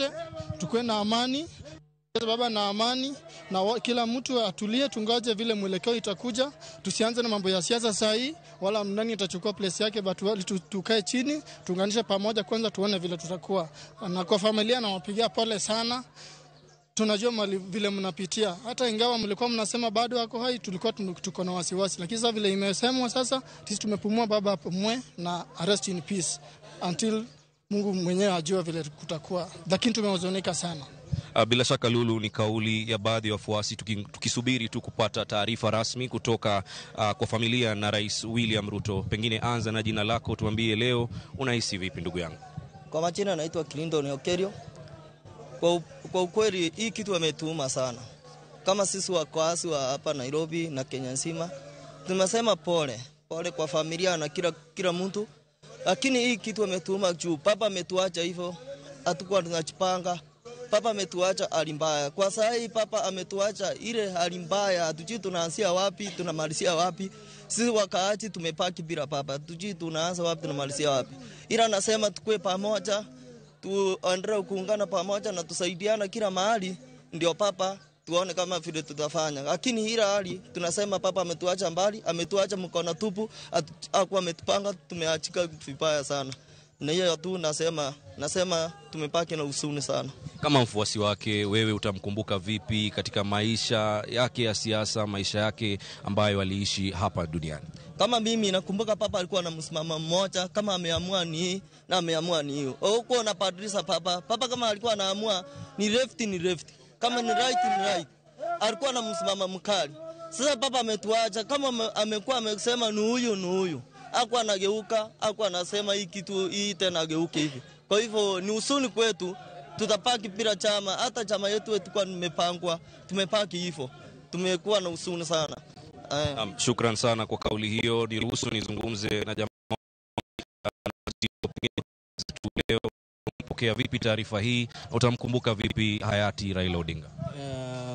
wote tukue na amani, baba na amani, na kila mtu atulie, tungoje vile mwelekeo itakuja. Tusianze na mambo ya siasa saa hii, wala nani atachukua place yake, but tukae chini, tuunganishe pamoja kwanza, tuone vile tutakuwa. Na kwa familia nawapigia pole sana. Tunajua vile mnapitia. Hata ingawa mlikuwa mnasema bado ako hai, tulikuwa tuko na wasiwasi. Lakini sasa vile imesemwa sasa, sisi tumepumua, baba apumue na rest in peace until Mungu mwenyewe ajue vile kutakuwa. Lakini tumehuzunika sana. Bila shaka Lulu, ni kauli ya baadhi ya wafuasi, tukisubiri tu kupata taarifa rasmi kutoka kwa familia na Rais William Ruto. Pengine anza na jina lako, tuambie leo unahisi vipi ndugu yangu? Kwa majina naitwa Clinton Okerio. Kwa ukweli hii kitu ametuuma sana. Kama sisi wakazi wa hapa Nairobi na Kenya nzima, tunasema pole. Pole kwa familia na kila mtu. Lakini hii kitu ametuuma juu papa ametuacha hivyo, hatukuwa tunajipanga. Papa ametuacha hali mbaya. Kwa saa hii papa ametuacha ile hali mbaya, hatujui tunaanzia wapi, tunamalizia wapi. Sisi wakaaji tumepaki bila papa, hatujui tunaanza wapi, tunamalizia wapi. Ila nasema tukue pamoja, tuendelee kuungana pamoja na tusaidiana kila mahali, ndio papa tuone kama vile tutafanya. Lakini ila hali tunasema papa ametuacha mbali, ametuacha mkono tupu, hakuwa ametupanga, tumeachika vibaya sana. Na hiyo tu nasema tumepaki na huzuni sana. Kama mfuasi wake, wewe utamkumbuka vipi katika maisha yake ya siasa, maisha yake ambayo aliishi hapa duniani? Kama mimi nakumbuka papa alikuwa na msimamo mmoja, kama ameamua ni hii na ameamua ni hiyo. Huko anabadilisha papa. Papa kama alikuwa anaamua ni left ni left, kama ni right ni right. Alikuwa na msimamo mkali. Sasa papa ametuacha, kama amekuwa amesema ni huyu ni huyu. Hakuwa anageuka, hakuwa anasema hii kitu hii tena ageuke hivi. Kwa hivyo ni huzuni kwetu, tutapaki bila chama, hata chama yetu tulikuwa tumepangwa, tumepaki hivyo. Tumekuwa na huzuni sana. Shukran sana kwa kauli hiyo. Niruhusu nizungumze na jamaa leo. Pokea vipi taarifa hii? Utamkumbuka vipi hayati Raila Odinga?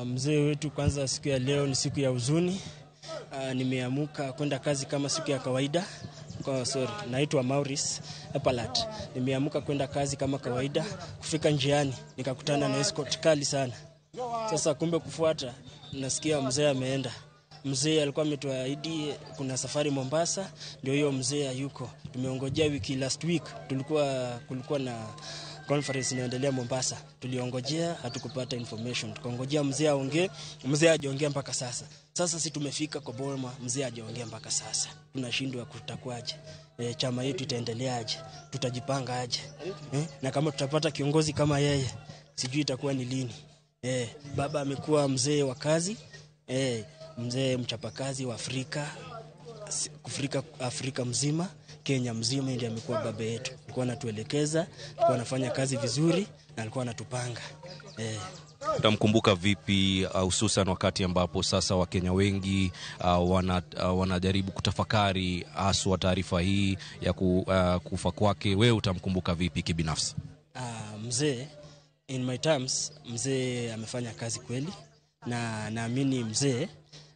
Mzee wetu, kwanza siku ya leo ni siku ya huzuni. Nimeamuka kwenda kazi kama siku ya kawaida. Naitwa Maurice Epalat. Nimeamuka kwenda kazi kama kawaida. Kufika njiani nikakutana na escort kali sana. Sasa kumbe kufuata, nasikia mzee ameenda. Mzee alikuwa ametuahidi kuna safari Mombasa, ndio hiyo mzee hayuko. Tumeongojea wiki, last week kulikuwa na conference inaendelea Mombasa. Tuliongojea, hatukupata information. Tukaongojea mzee aongee, mzee hajaongea mpaka sasa. Sasa si tumefika kwa boma, mzee hajaongea mpaka sasa. Tunashindwa kutakuaje? Chama yetu itaendeleaje? Tutajipanga aje? Na kama tutapata kiongozi kama yeye, sijui itakuwa ni lini. Baba amekuwa mzee wa kazi, mzee mchapakazi wa Afrika, Afrika mzima, Kenya mzima, ndiye amekuwa baba yetu. Alikuwa anatuelekeza, alikuwa anafanya kazi vizuri na alikuwa anatupanga. Utamkumbuka vipi hususan wakati ambapo sasa Wakenya wengi wanajaribu kutafakari haswa taarifa hii ya kufa kwake? Wewe utamkumbuka vipi kibinafsi? Mzee, in my terms, mzee amefanya kazi kweli, na naamini mzee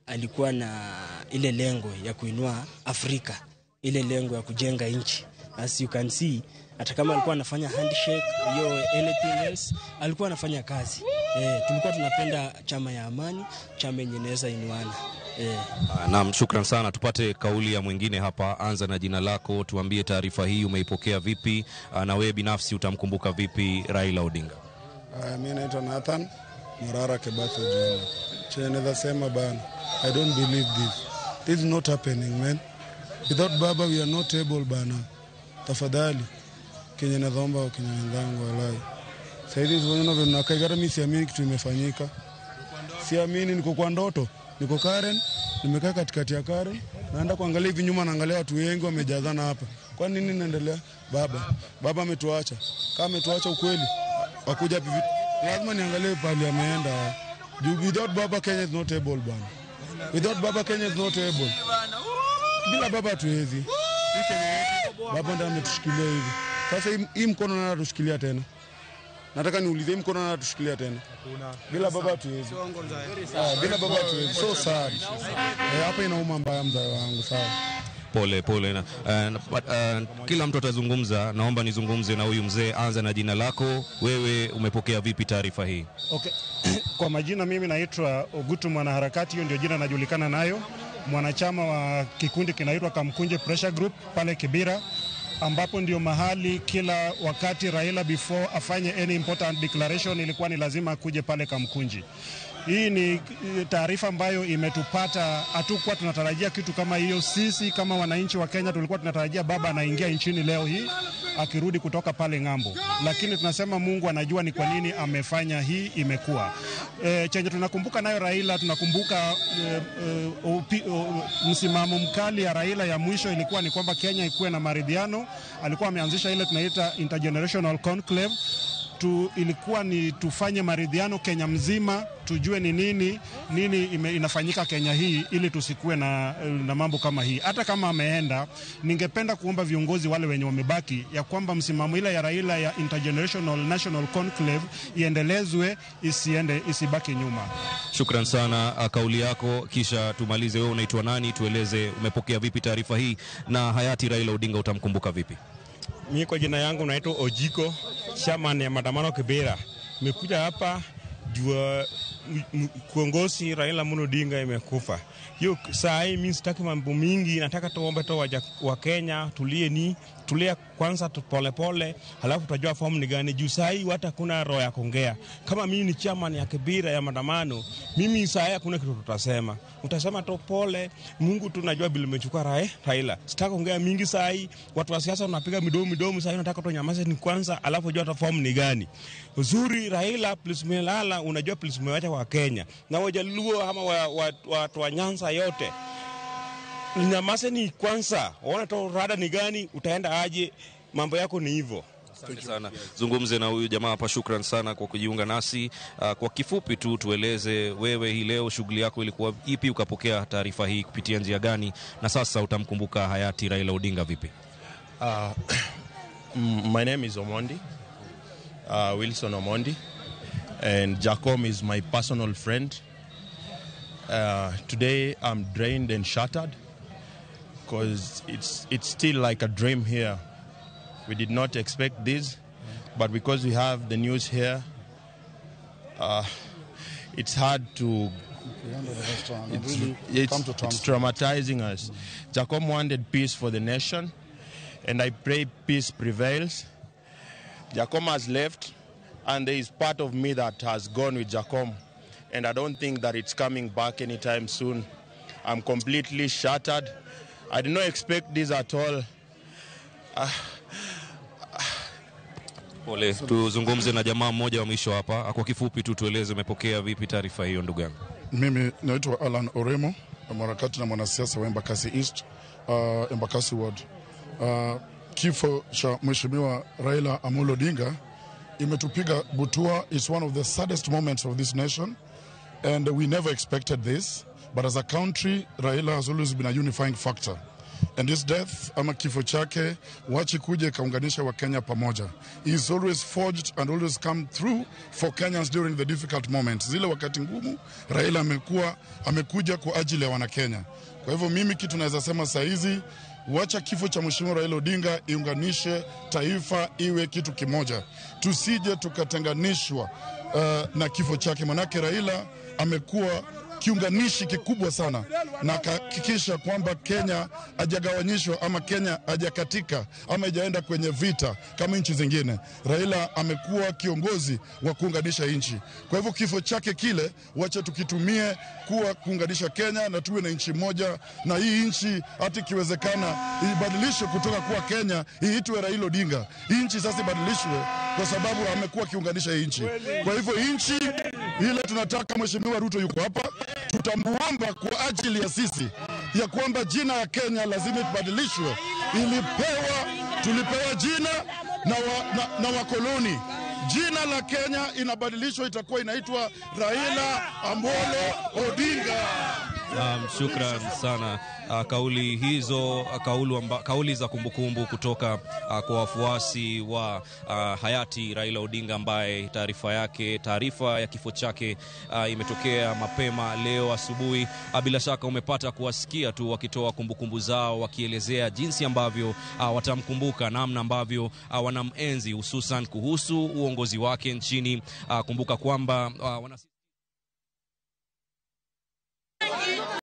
alikuwa na ile lengo ya kuinua Afrika, ile lengo ya kujenga nchi. As you can see, hata kama alikuwa anafanya handshake, hiyo anything else, alikuwa anafanya kazi. Tulikuwa tunapenda chama ya amani, chama yenye inaweza inuana. Naam, shukran sana. Tupate kauli ya mwingine hapa. Anza na jina lako, tuambie taarifa hii umeipokea vipi, na wewe binafsi utamkumbuka vipi Raila Odinga? Mimi naitwa Nathan Murara Kebaso Junior. Chenye naweza sema bana, I don't believe this. This is not happening, man. Without baba we are not able bana. Tafadhali Kenya, naomba Wakenya wenzangu walai. Sasa hivi unaona vile mnakaa, hata mimi siamini kitu imefanyika. Siamini, niko kwa ndoto. Niko Karen, nimekaa katikati ya Karen, naenda kuangalia hivi nyuma, naangalia watu wengi wamejazana hapa. Kwa nini inaendelea? Baba ametuacha. Kama ametuacha ukweli, wakuja hivi. Lazima niangalie pale ameenda. Without baba Kenya is not able bana. Without baba Kenya is not able. Bila baba hatuwezi. Baba ndiye ametushikilia hivi. Sasa hii mkono nani anatushikilia tena? Nataka niulize, hii mkono nani anatushikilia tena? Bila baba hatuwezi. Bila baba hatuwezi. So sad. Hapa inauma mbaya mzee wangu, sawa. Pole pole na, but, kila mtu atazungumza. Naomba nizungumze na huyu mzee. Anza na jina lako, wewe umepokea vipi taarifa hii? Okay. Kwa majina mimi naitwa Ogutu Mwanaharakati, hiyo ndio jina najulikana nayo, mwanachama wa kikundi kinaitwa Kamkunje Pressure Group pale Kibera, ambapo ndio mahali kila wakati Raila before afanye any important declaration ilikuwa ni lazima akuje pale Kamkunji. Hii ni taarifa ambayo imetupata, hatukuwa tunatarajia kitu kama hiyo. Sisi kama wananchi wa Kenya tulikuwa tunatarajia baba anaingia nchini leo hii akirudi kutoka pale ng'ambo, lakini tunasema Mungu anajua ni kwa nini amefanya hii imekuwa. Chenye tunakumbuka nayo Raila, tunakumbuka msimamo mkali ya Raila ya mwisho ilikuwa ni kwamba Kenya ikuwe na maridhiano. Alikuwa ameanzisha ile tunaita intergenerational conclave ilikuwa ni tufanye maridhiano Kenya mzima, tujue ni nini nini inafanyika Kenya hii, ili tusikue na mambo kama hii. Hata kama ameenda, ningependa kuomba viongozi wale wenye wamebaki ya kwamba msimamo ile ya Raila ya intergenerational national conclave iendelezwe, isiende isibaki nyuma. Shukran sana kauli yako, kisha tumalize. Wewe unaitwa nani? Tueleze umepokea vipi taarifa hii na hayati Raila Odinga utamkumbuka vipi? Mimi kwa jina yangu naitwa Ojiko, chairman ya maandamano Kibera. Nimekuja hapa jua kiongozi Raila Amolo Odinga imekufa. Hiyo saa hii mimi sitaki mambo mingi, nataka tuombe tu wa Kenya tulie, ni tulia kwanza tu pole pole, halafu tutajua form ni gani. Juu saa hii hata kuna roho ya kuongea. Kama mimi ni chairman ya Kibera ya maandamano, mimi saa hii hakuna kitu tutasema. Utasema tu pole, Mungu tunajua bila umechukua Raila. Sitaki kuongea mingi saa hii, watu wa siasa wanapiga midomo midomo saa hii, nataka tunyamaze ni kwanza, alafu jua form ni gani. Uzuri Raila plus Melala, unajua plus umewacha wa Kenya na Wajaluo ama watu wa Nyanza yote, nyamaze ni kwanza, waone tu rada ni gani, utaenda aje, mambo yako ni hivyo. Asante sana. Zungumze na huyu jamaa hapa. Shukran sana kwa kujiunga nasi. Kwa kifupi tu tueleze wewe hii leo shughuli yako ilikuwa ipi, ukapokea taarifa hii kupitia njia gani, na sasa utamkumbuka hayati Raila Odinga vipi? My name is Omondi, Wilson Omondi, and Jacom is my personal friend. Today I'm drained and shattered because it's still like a dream here. We did not expect this, but because we have the news here, it's hard to. It's traumatizing us. Jacom wanted peace for the nation, and I pray peace prevails. Jacom has left, and there is part of me that has gone with Jacom, and I don't think that it's coming back anytime soon. I'm completely shattered. I did not expect this at all. Pole. Tuzungumze na jamaa mmoja wa mwisho hapa. Kwa kifupi tu tueleze umepokea vipi taarifa hiyo ndugu yangu. Mimi naitwa Alan Oremo, mwanaharakati na mwanasiasa wa Embakasi East, Embakasi Ward. Kifo cha Mheshimiwa Raila Amolo Odinga imetupiga butua. It's one of the saddest moments of this nation, and we never expected this. But as a country, Raila has always been a unifying factor. And his death, ama kifo chake, wachi kuje kaunganisha Wakenya pamoja. He is always forged and always come through for Kenyans during the difficult moments. Zile wakati ngumu, Raila amekuja kwa ajili ya Wanakenya. Kwa hivyo mimi kitu naweza sema saa hizi, wacha kifo cha Mheshimiwa Raila Odinga iunganishe taifa iwe kitu kimoja. Tusije tukatenganishwa na kifo chake, manake Raila amekuwa kiunganishi kikubwa sana na akahakikisha kwamba Kenya hajagawanyishwa ama Kenya hajakatika ama hajaenda kwenye vita kama nchi zingine. Raila amekuwa kiongozi wa kuunganisha nchi. Kwa hivyo kifo chake kile wacha tukitumie kuwa kuunganisha Kenya na tuwe na nchi moja, na hii nchi hata ikiwezekana ibadilishwe kutoka kuwa Kenya iitwe Raila Odinga. Hii nchi sasa ibadilishwe kwa sababu amekuwa kiunganisha hii nchi. Kwa hivyo nchi ile tunataka, Mheshimiwa Ruto yuko hapa, tutamuomba kwa ajili ya sisi ya kwamba jina ya Kenya lazima ibadilishwe. Tulipewa jina na wakoloni. Jina la Kenya inabadilishwa, itakuwa inaitwa Raila Amolo Odinga. Shukran sana. Kauli hizo kauli za kumbukumbu kutoka kwa wafuasi wa hayati Raila Odinga ambaye taarifa ya kifo chake imetokea mapema leo asubuhi. Bila shaka umepata kuwasikia tu wakitoa kumbukumbu zao, wakielezea jinsi ambavyo watamkumbuka, namna ambavyo wanamenzi, hususan kuhusu uongozi wake nchini. Kumbuka kwamba wana